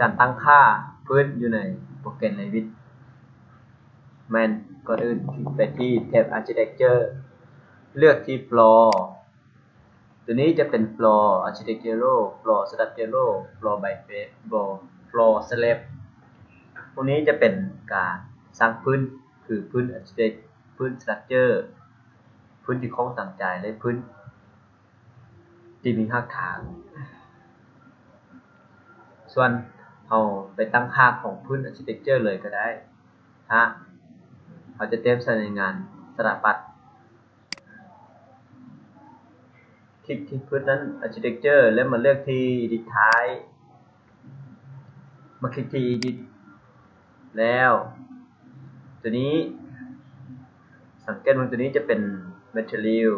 ການຕັ້ງຄ່າພື້ນຢູ່ໃນໂປຣແກຣມ Revit ແມ່ນ ກ່ອນອື່ນຄລິກໄປທີ່ແທັບ Architecture ເລືອກທີ່ Floor ຕົວນີ້ຈະເປັນ Floor Architectural Floor Structural Floor by Floor Slab ພວກນີ້ຈະເປັນການສ້າງພື້ນ ຄືພື້ນ Architect ພື້ນ Structure ພື້ນທີ່ໂຄ້ງຕາມໃຈ ແລະ ພື້ນທີ່ມີຮາກຖານ. ສ່ວນເຮົາໄປຕັ້ງຄ່າຂອງພື້ນ Architecture ເລີຍກໍໄດ້ ຖ້າເຮົາຈະເຕັມໃສ່ໃນງານສະຖາປັດ. ຄລິກທີ່ພື້ນນັ້ນ Architecture ແລ້ວມາເລືອກທີ່ Edit Type ມາຄລິກທີ່ Edit ແລ້ວ ຕົວນີ້ ສັງເກດວ່າຕົວນີ້ຈະເປັນ Material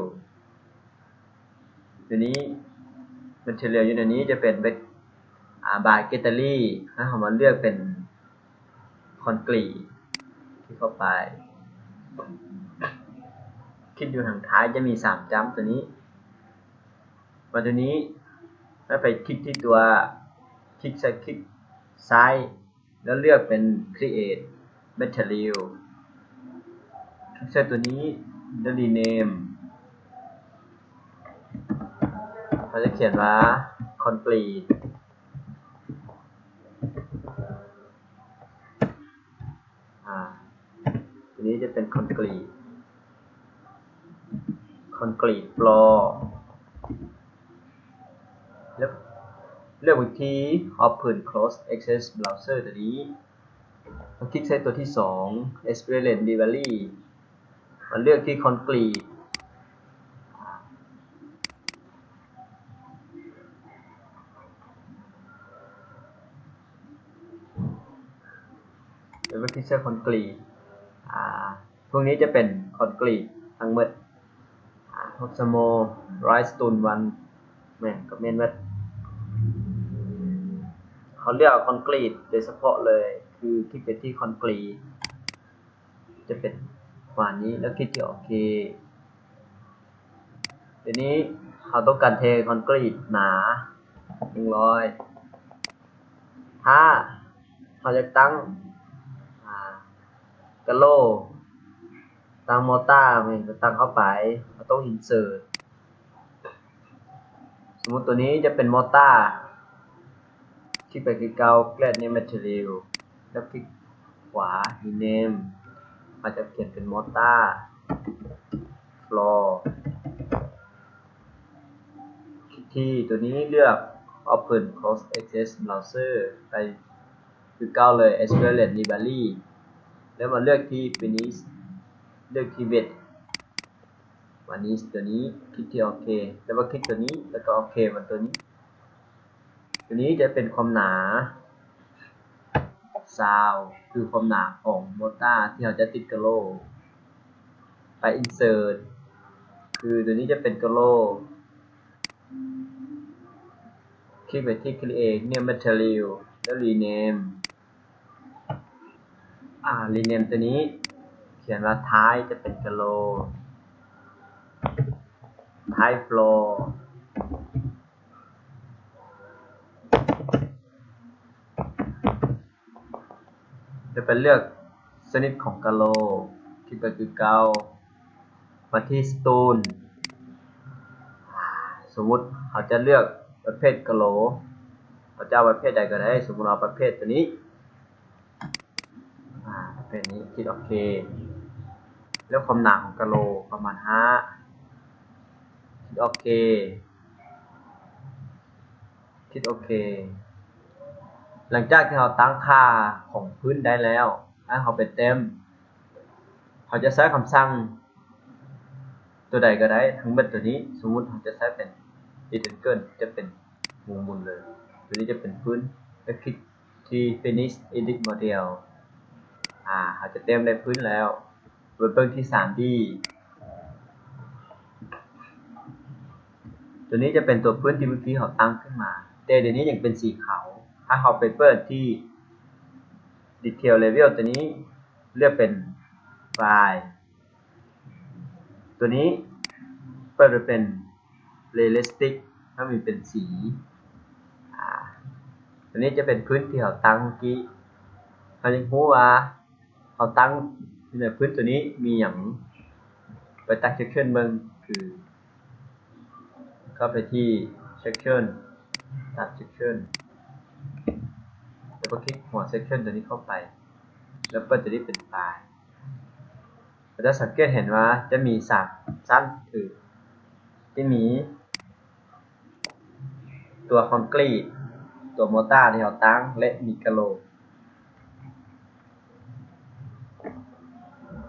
ຕົວນີ້ Material ຢູ່ໃນນີ້ຈະເປັນ By Gallery ໃຫ້ເຮົາມາເລືອກເປັນ ຄອນກຣີດ ຄລິກເຂົ້າໄປ ຄລິກຢູ່ທາງທ້າຍຈະມີສາມຈ້ຳຕົວນີ້ ມາຕົວນີ້ ແລ້ວໄປຄລິກທີ່ຕົວ ຄລິກໃສ່ ຄລິກຊ້າຍ ແລ້ວເລືອກເປັນ Create Material ຄລິກໃສ່ຕົວນີ້ ແລ້ວ Rename ເຮົາຈະຂຽນວ່າ ຄອນກຣີດ ອາ ຕົວນີ້ຈະເປັນຄອນກຣີດ ຄອນກຣີດຟລໍ ເລືອກ ເລືອກວິທີ Open Close Access Browser ຕົວນີ້ ມາຄລິກໃສ່ຕົວທີສອງ Experience Library ມາເລືອກທີ່ຄອນກຣີດ ແລ້ວມາຄລິກໃສ່ຄອນກຣີດ ອາ ພວກນີ້ຈະເປັນຄອນກຣີດທັງໝົດ ອາ Proximo Limestone ວັນ ແມ່ນ ກໍແມ່ນໝົດ ເຮົາເລືອກເອົາຄອນກຣີດໂດຍສະເພາະເລີຍ ຄືຄລິກໄປທີ່ຄອນກຣີດ ຈະເປັນປະມານນີ້ ແລ້ວຄລິກທີ່ໂອເຄ ທີນີ້ເຮົາຕ້ອງການເທຄອນກຣີດໜາ ໜຶ່ງຮ້ອຍ ຖ້າເຮົາຢາກຕັ້ງ ອາ ກະໂຫຼ ຕັ້ງມໍຕາ ແມ່ນ ກໍຕັ້ງເຂົ້າໄປ ເຮົາຕ້ອງ Insert ສົມມຸດຕົວນີ້ຈະເປັນມໍຕາ ຄລິກໄປທີ່ເກົ່າ Grade New Material ແລ້ວຄລິກຂວາ Rename ເຮົາຈະຂຽນເປັນມໍຕາ ຟລໍ ຄລິກທີ່ຕົວນີ້ ເລືອກ Open Close Access Browser ໄປຄືເກົ່າເລີຍ Experience Library ແລ້ວມາເລືອກທີ່ Finish ເລືອກທີ່ Wet Varnish ຕົວນີ້ ຄລິກທີ່ໂອເຄ ແລ້ວມາຄລິກຕົວນີ້ ແລ້ວກໍໂອເຄມາຕົວນີ້ ຕົວນີ້ຈະເປັນຄວາມໜາຊາວ ຄືຄວາມໜາຂອງມໍຕາທີ່ເຮົາຈະຕິດກະໂຫຼ ໄປ Insert ຄືຕົວນີ້ຈະເປັນກະໂຫຼ ຄລິກໄປທີ່ Create New Material ແລ້ວ Rename ອາ Rename ຕົວນີ້ ຂຽນວ່າ Tile ຈະເປັນກະໂຫຼ Tile Floor ຈະໄປເລືອກຊະນິດຂອງກະໂຫຼ ຄລິກໄປຄືເກົ່າ ມາທີ່ Stone ສົມມຸດເຮົາຈະເລືອກປະເພດກະໂຫຼ ເຮົາຈະເອົາປະເພດໃດກໍໄດ້ ສົມມຸດເອົາປະເພດຕົວນີ້ ອາ ປະເພດນີ້ ຄລິກໂອເຄ ແລ້ວຄວາມໜາຂອງກະໂຫຼປະມານຫ້າ ຄລິກໂອເຄ ຄລິກໂອເຄ ຫຼັງຈາກທີ່ເຮົາຕັ້ງຄ່າຂອງພື້ນໄດ້ແລ້ວ ໃຫ້ເຮົາໄປເຕັມ ເຮົາຈະໃຊ້ຄຳສັ່ງຕົວໃດກໍໄດ້ ທັງໝົດຕົວນີ້ ສົມມຸດເຮົາຈະໃຊ້ເປັນ Rectangle ຈະເປັນວົງໝູນເລີຍ ຕົວນີ້ຈະເປັນພື້ນ ແລ້ວຄລິກທີ່ Finish Edit Model ອາ ເຮົາຈະເຕັມໄດ້ພື້ນແລ້ວ ໄປເບິ່ງທີ່ 3D ຕົວນີ້ຈະເປັນຕົວພື້ນທີ່ເມື່ອກີ້ເຮົາຕັ້ງຂຶ້ນມາ ແຕ່ດຽວນີ້ຍັງເປັນສີຂາວ ຖ້າເຮົາໄປເປີດທີ່ Detail Level ຕົວນີ້ ເລືອກເປັນ File ຕົວນີ້ ເປີດໄປເປັນ Realistic ຖ້າມີເປັນສີ ອາ ອັນນີ້ຈະເປັນພື້ນທີ່ເຮົາຕັ້ງເມື່ອກີ້. ເຮົາຢາກຮູ້ວ່າເຮົາຕັ້ງໃນພື້ນຕົວນີ້ມີຫຍັງ, ໄປຕັ້ງ section ເບິ່ງ ຄືເຂົ້າໄປທີ່ section, start section ແລ້ວກໍຄລິກຫົວ section ຕົວນີ້ເຂົ້າໄປ ແລ້ວເປີດຕົວນີ້ເປັນໄຟລ໌. ເຮົາຈະສັງເກດເຫັນວ່າຈະມີສາມຊັ້ນ ຄືຈະມີຕົວຄອນກຣີດ, ຕົວມໍຕ້າທີ່ເຮົາຕັ້ງ ແລະ ມີກະໂຫຼ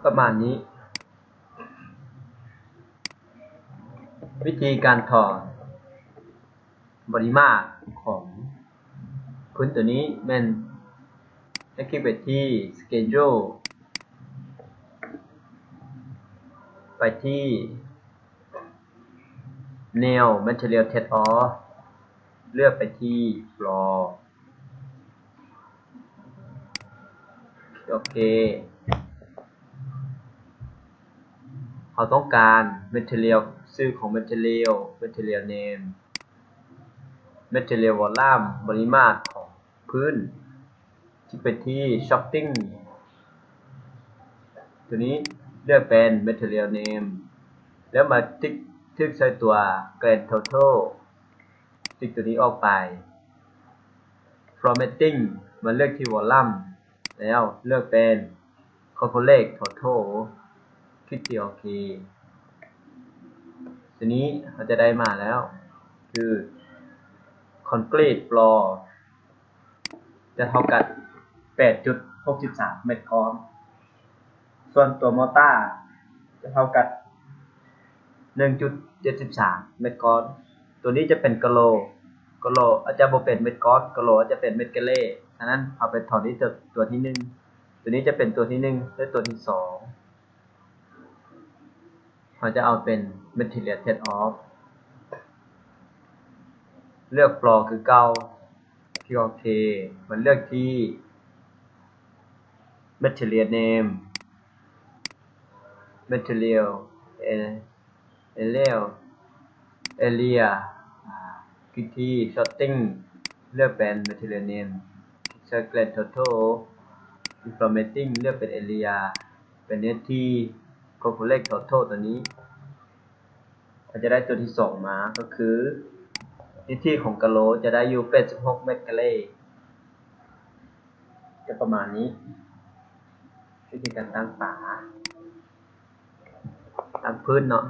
ປະມານນີ້. ວິທີການຖອນບໍດີມາດຂອງພື້ນຕົວນີ້ແມ່ນໃຫ້ຄລິກໄປທີ່ Schedule, ໄປທີ່ New Material Take Off, ເລືອກໄປທີ່ Floor. ໂອເຄ ເຮົາຕ້ອງການ material, ຊື່ຂອງ material, material name, material volume, ບໍລິມາດຂອງພື້ນ. ຄລິກໄປທີ່ Sorting ຕົວນີ້, ເລືອກເປັນ material name ແລ້ວມາຕິກ ຖືກໃສ່ຕົວ Grand Total, ຕິກຕົວນີ້ອອກໄປ. Formatting ມາເລືອກທີ່ Volume ແລ້ວເລືອກເປັນ Corporate Total, ຄລິກທີ່ໂອເຄ. ທີນີ້ເຮົາຈະໄດ້ມາແລ້ວ ຄື Concrete Floor ຈະເທົ່າກັບ ແປດຈຸດຫົກສິບສາມ ແມັດກ້ອນ, ສ່ວນຕົວມໍຕ້າຈະເທົ່າກັບ ໜຶ່ງຈຸດເຈັດສິບສາມ ແມັດກ້ອນ. ຕົວນີ້ຈະເປັນກະໂຫຼ, ກະໂຫຼອາດຈະບໍ່ເປັນແມັດກ້ອນ, ກະໂຫຼອາດຈະເປັນແມັດກາເຣ. ສະນັ້ນ ເຮົາໄປຖອນທີ່ຕົວ ຕົວທີໜຶ່ງ, ຕົວນີ້ຈະເປັນຕົວທີໜຶ່ງ ແລະ ຕົວທີສອງ. ເຮົາຈະເອົາເປັນ Material Take Off, ເລືອກ Floor ຄືເກົ່າ, ຄລິກໂອເຄ. ມັນເລືອກທີ່ Material Name, Material Area, Area, ຄລິກທີ່ Sorting, ເລືອກເປັນ Material Name, ຄລິກໃສ່ Grand Total, Formatting, ເລືອກເປັນ Area, ເປັນເນື້ອທີ່ Corporate Total ຕົວນີ້. ເຮົາຈະໄດ້ຕົວທີສອງມາ ກໍຄື ເນື້ອທີ່ຂອງກະໂຫຼຈະໄດ້ຢູ່ ແປດສິບຫົກ ແມັດກາເຣ. ຈະປະມານນີ້ ວິທີການຕັ້ງຝາ ຕັ້ງພື້ນເນາະ.